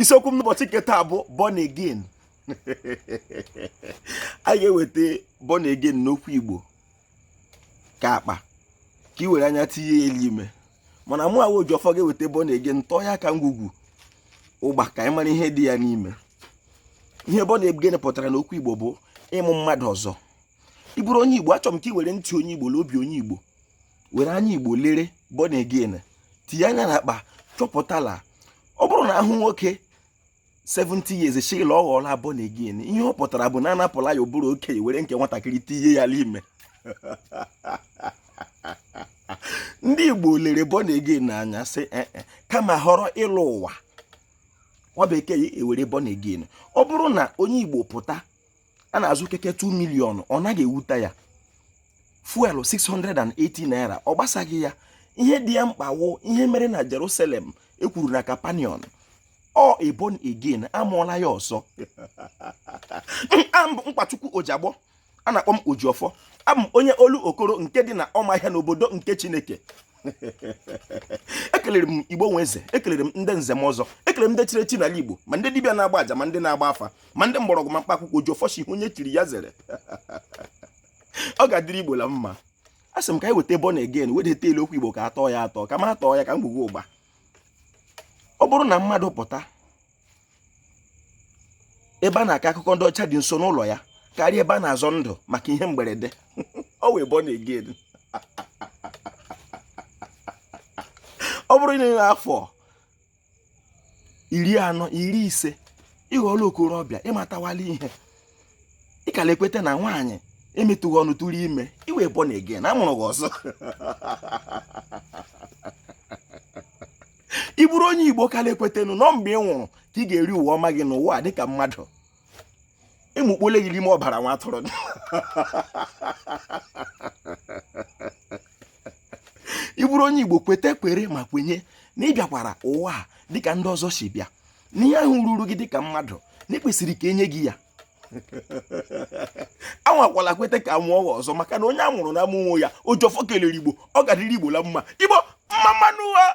Isiokwu m n'ụbọchị nke taa bụ born again. Anyị ga-eweta born again n'okwu Igbo ka akpa ka ị were anya tinye ya n'ime, mana mụ awụ Ojiọfọ ga-eweta born again tọọ ya ka ngwugwu ụgba ka anyị mara ihe dị ya n'ime. Ihe born again pụtara n'okwu Igbo bụ ịmụ mmadụ ọzọ. Ị bụrụ onye Igbo, achọrọ m ka ị were ntị onye Igbo na obi onye Igbo, were anya Igbo lere born again, tinye anya n'akpa, chọpụtala ọ bụrụ na ahụ nwoke 70 years shila ọ ghọọla born again, ihe ọ pụtara bụ na anapụla ya ụbụrụ okenye were nke nwatakịrị tinye ya n'ime. Ndị Igbo lere born again n'anya sị ee eh, eh, kama họrọ ịlọ ụwa nwa bekee ewere born again. Ọ bụrụ na onye Igbo pụta a na-azụ keke 2 million, ọ naghị ewute ya. Fuel 680 naira, ọ gbasaghị ya. Ihe dị ya mkpa wụ ihe mere na Jerusalem ekwuru na Capernaum. Ọ a born again, amụọla ya ọzọ. Abụ m Mkpachukwu Ojiagbọ, a na-akpọ m Ojiọfọ. Abụ m onye Olokoro nke dị na Ọmahịa n'obodo nke Chineke. Ekelere m Igbo nwe eze, ekelere m ndị nze m ọzọ, ekelere m ndị chiri echi n'ala Igbo, ma ndị dibịa na-agba aja, ma ndị na-agba afa, ma ndị mgbọrọgwụ, ma mkpa akwụkwọ. Ojiọfọ shi onye chiri ya zere. Ọ ga-adịrị Igbo la mma. A sị m ka anyị weta born again, wedeta elu okwu Igbo ka atọ ya atọ, ka m atọ ya ka ngwugwu ụgba. Ọ bụrụ na mmadụ pụta ebe a na-akọ akụkọ ndị ọcha dị nso n'ụlọ ya karịa ebe a na-azọ ndụ maka ihe mgberede, ọ wee born again. Ọ bụrụ na afọ 40, 50, ị ghọọla okorobịa, ịmatawala ihe, ị kala ekweta na nwaanyị emetụghị ọnụ tụrụ ime, ị wụ born again, amụrụ gị ọzọ. Ị bụrụ onye Igbo kala ekwetenụ nọ mgbe ị nwụrụ ka ị ga-eri ụwa ọma gị n'ụwa dịka mmadụ, emukpole gị n'ime ọbara nwa atụrụ. Ị bụrụ onye Igbo, kweta, kwere ma kwenye na ị bịakwara ụwa a dịka ndị ọzọ si bịa, na ihe ahụ ruru gị dịka mmadụ na ị kwesịrị ka enye gị ya. Anwakwala kweta ka a mụọ gị ọzọ, maka na onye a mụrụ na amụ nwe ya. Ojiọfọ kelere Igbo, ọ ga-adịrị Igbo la mma. Igbo mma mma nụ o.